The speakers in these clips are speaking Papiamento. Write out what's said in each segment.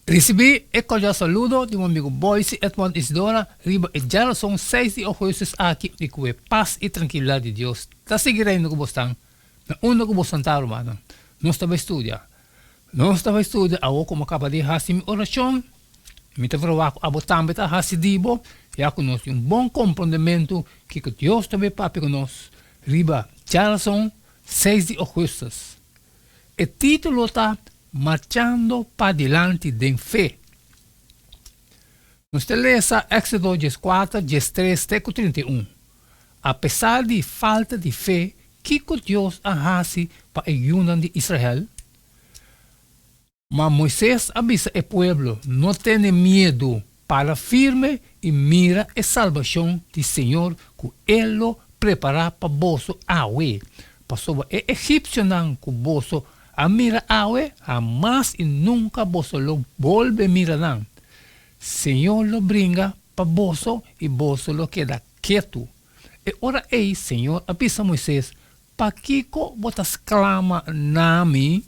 Risibí e kordial saludo di bo amigu Boyce Edmond Isidora riba e djarason seis di ougùstus aki i ku e pas i trankilidat di Dios ta sigui reina ku bosnan na unda ku bosnan ta rumannan. Nos ta bai studia. Nos ta bai studia awor ku mi a kaba di hasi mi orashon. Mi ta proba ku abo tambe ta hasi di bo ya ku nos tin un bon komprondementu kiko Dios ta bai papia ku nos riba djarason seis di ougùstus. E título ta Marchando padilanti den fe. Nos ta lesa Éxodo dieskuater, diestres te ku 31. Apesar di falta di fe, kiko Dios a hasi pa e yunan di Israel? Ma Moises a bisa e pueblo, No tene miedu, para firme i mira e salbashon di Señor ku E lo prepará pa boso awe. Pasobra e egipsionan ku boso a mira awe, hamas i nunka boso lo bolbe mira nan. Señor lo bringa pa boso i boso lo keda ketu. E ora ei Señor a bisa Moises, Pakiko bo ta sklama na mi?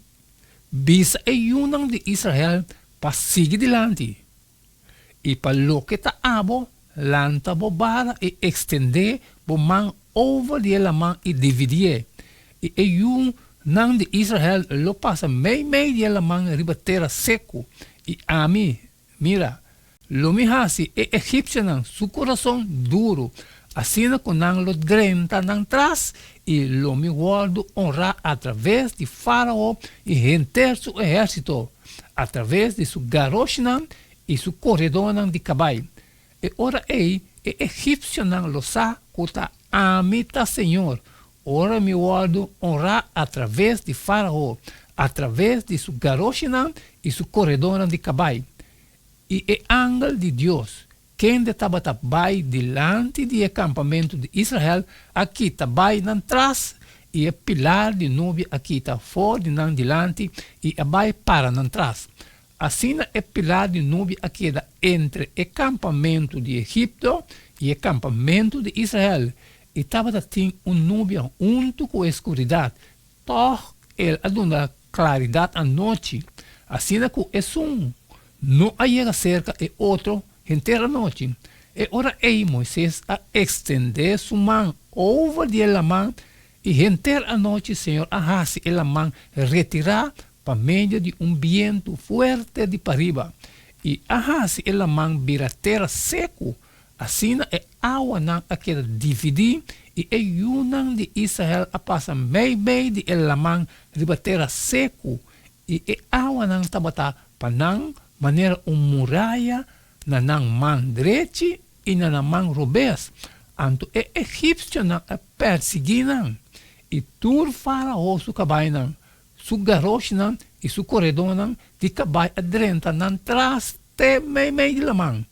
Bisa e yunan di Israel pa sigui dilanti. I pa loke ta abo, lanta bo bara i ekstendé bo man over di e laman i dividié, i e yunan di Israel lo pasa meimei di e laman riba tera seku, i ami, mira, lo mi hasi e egipsionan su kurason duru, asina ku nan lo drenta nan tras, i lo mi wòrdu onrá atraves di Fárao i henter su ehérsito. Atraves di su garoshinan i su koredónan di kabai. E ora ei e egipsionan lo sa ku ta Ami ta señor, ora Mi wòrdu onrá atraves di Fárao, atraves di su garoshinan i su koredónan di kabai. I e angel di Dios, kende tabata bai dilanti di e kampamentu di Israel, a kita bai nan tras, i e pilar di nubia a kita for di nan dilanti i a bai para nan tras. Asina e pilar di nubia a keda entre e kampamentu di Egipto i e kampamentu di Israel, i tabata tin un nubia huntu ku e skuridat, Tòg el a duna klaridat anochi, asina ku esun no a yega serka e otro henter anochi. E ora ei Moises a ekstendé su man over di e laman, i henter anochi señor a hasi e laman retirá pa medio di un bientu fuerte di pariba, i a hasi e laman bira tera seku. Asina e awanan a keda dividí, i e yunan di Israel a pasa meimei di e laman riba tera seku, i e awanan tabata pa nan manera un muraya na nan man drechi i na nan man robes. Anto e egipsionan a persiguí nan, i tur Fárao su kabainan, su garoshinan i su koredónan di kabai a drenta nan tras te meimei di laman.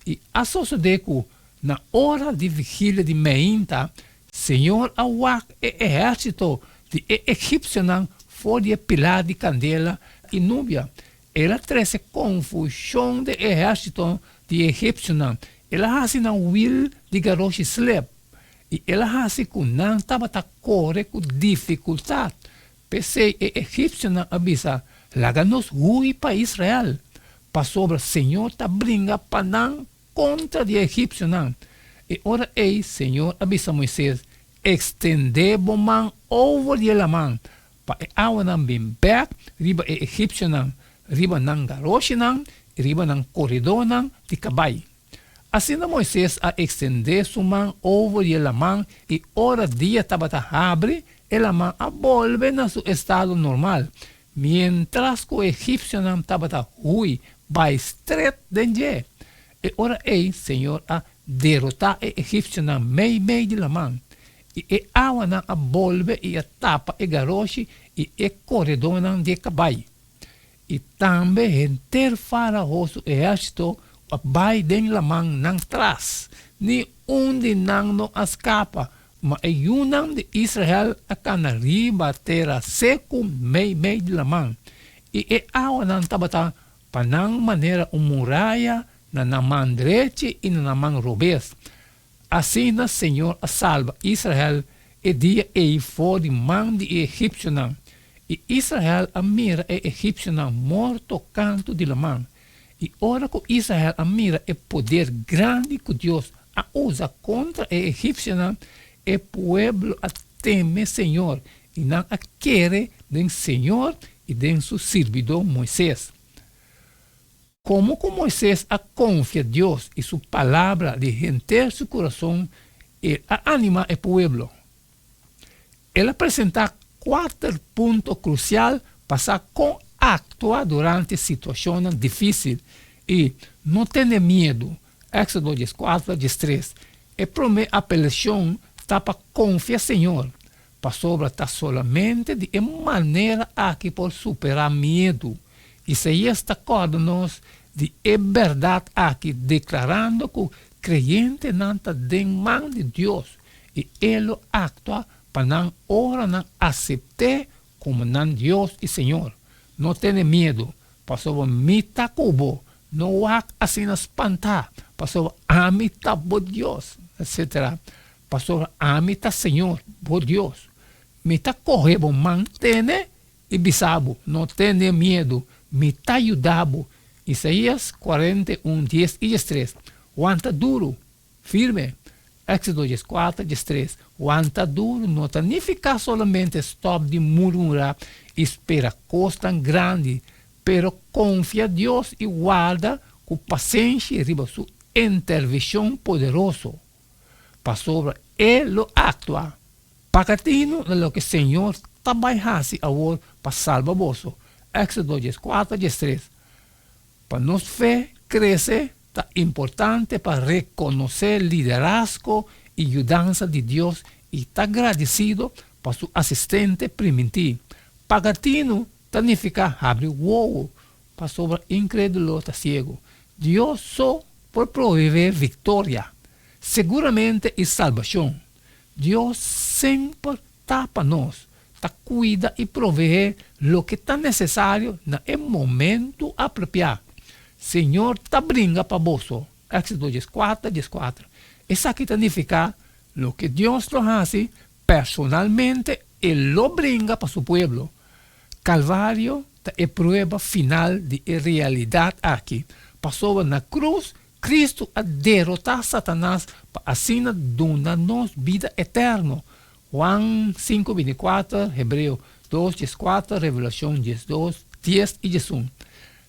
I a sosodé ku na ora di vigilia di meinta, Señor a wak e ehérsito di e egipsionan for di e pilar di kandela i nubia. El a trese konfushon den e ehérsito di e egipsionan, el a hasi nan wil di garoshi slep, i el a hasi ku nan tabata kore ku difikultat. P'esei e egipsionan a bisa, Laga nos hui pa Israel, pasobra señor ta bringa pa nan kontra di e egipsionan. E ora ei señor a bisa Moises, Ekstendé bo man over di e laman, pa e awanan bin bèk riba e egipsionan, riba nan garoshinan i riba nan koredónan di kabai. Asina Moises a ekstendé su man over di e laman i ora dia tabata habri, e laman a bolbe na su estado normal, miéntras ku e egipsionan tabata hui bai stret den dje. E ora ei Señor a derotá e egipsionan meimei di laman, i e awanan a bolbe i a tapa e garoshi i e koredónan di e kabai. I tambe henter Fárao su ehérsito a bai den laman nan tras. Ni un di nan no a skapa, ma e yunan di Israel a kana riba tera seku meimei di laman, i e awanan tabata pa nan manera un muraya na nan man drechi i na nan man robes. Asina Señor a salba Israel e dia ei for di man di e egipsionan, i Israel a mira e egipsionan morto kantu di laman. I ora ku Israel a mira e poder grandi ku Dios a usa kontra e egipsionan, e pueblo a teme Señor i nan a kere den Señor i den su sirbidó Moises. Komo ku Moises a konfia Dios i su palabra di henter su kurason, el a animá e pueblo. El a presentá kuater punto krusial pa sa kon aktua durante situashonnan difísil i no tene miedu, Éksodo dieskuater, diestres. E promé apelashon ta pa konfia Señor, pasobra ta solamente di e manera aki por superá miedu. Isaías ta kòrda nos di e bèrdat aki deklarando ku kreyentenan ta den man di Dios i E lo aktua pa nan ora nan asept'é komo nan Dios i Señor. No tene miedu, pasobra mi ta ku bo. No wak asina spantá, pasobra ami ta bo Dios, etsetera. Pasobra ami ta Señor, bo Dios. Mi ta kohe bo man tene i bisa bo, No tene miedu, mi ta yuda bo. Isaías 41, dies i diestres. Wanta duru, Firme. Éxodo dieskuater, diestres, Wanta duru no ta nifiká solamente stòp di murmurá i spera kosnan grandi, pero konfia Dios i warda ku pasenshi riba su intervenshon poderoso, pasobra E lo aktua. Paga tinu na loke Señor ta bai hasi awor pa salba boso. Éxodo dieskuater, diestres, Pa nos fe krese, ta importante pa rekonosé liderazgo i yudansa di Dios i ta gradisido pa su asistente primintí. Paga tinu ta nifiká habri wowo, pasobra inkrédulo ta siegu. Dios so por proveé viktoria, seguramente i salbashon. Dios semper ta pa nos, ta kuida i proveé loke ta nesesario na e momentu apropiá. Señor ta bringa pa boso, Éxodo dieskuater, dieskuater. Esaki ta nifiká loke Dios lo hasi personalmente, E lo bringa pa Su pueblo. Kalvario ta e prueba final di e realidat aki, pasobra na krus Kristu a derotá Satanas pa asina duna nos bida eterno, Juan sinku bintikuater, Hebreo dos dieskuater, Revelashon diesdos, dies i diesun.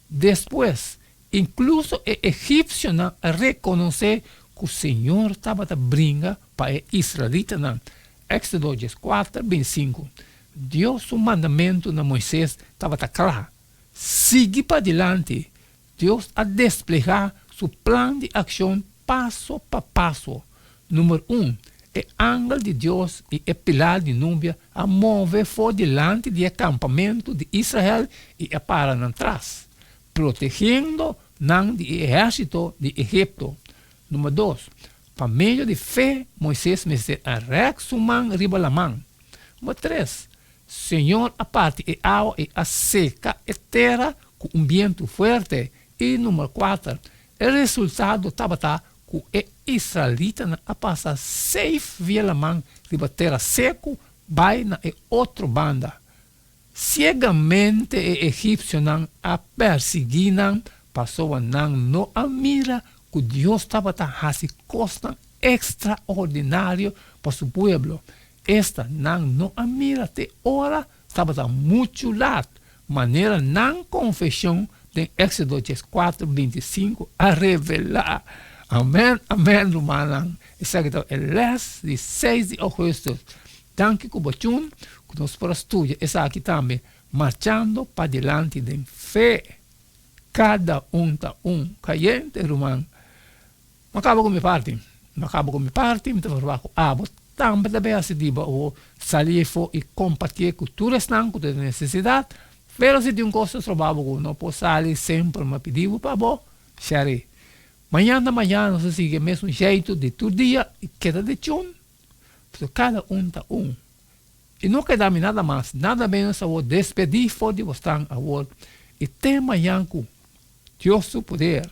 Despues, inkluso e egipsionan a rekonosé ku Señor tabata bringa pa e israelitanan, Éksodo dieskuater, bintisinku. Dios su mandamentu na Moises tabata kla, Sigui padilanti, Dios a desplegá su plan di akshon paso pa paso. Number un, e angel di Dios i e pilar di nubia a move for dilanti di e kampamentu di Israel i a para nan tras, protegiendo nan di e ehérsito di Egipto. Number dos, pa medio di fe Moises mester a rèk su man riba laman. Number tres, Señor a parti e awa i a seka e tera ku un bientu fuerte. I number kuater, e resultado tabata ku e israelitanan a pasa seif via laman riba tera seku bai na e otro banda. Siegamente e egipsionan a persiguí nan pasobra nan no a mira ku Dios tabata hasi kosnan ekstraordinario pa su pueblo. Esta nan no a mira te ora tabata muchu lat, manera nan konfeshon den Éksodo dieskuater, bintisinku a revelá. Amèn, amèn, rumannan. Esaki ta e lès di seis di ougùstùs. Danki ku bo tjun ku nos por a studia esaki tambe, marchando padilanti den fe. Kada un ta un kayente, ruman. Mi a kaba ku mi parti. Mi a kaba ku mi parti, mi ta proba ku abo tambe ta bay hasi di bo awor sali efo i kompartié ku tur esnan ku ta den nesesidat. Pero si tin un kos ta stroba bo ku no por sali semper mi a pidi bo pa bo share. Mañana mañana nos ta sigui e mesun jeitu di tur dia i keda di chun, pasobra kada un ta un. I no keda mi nada mas, nada menos awor despedí for di bosnan awor i te mañan ku Dios su poder.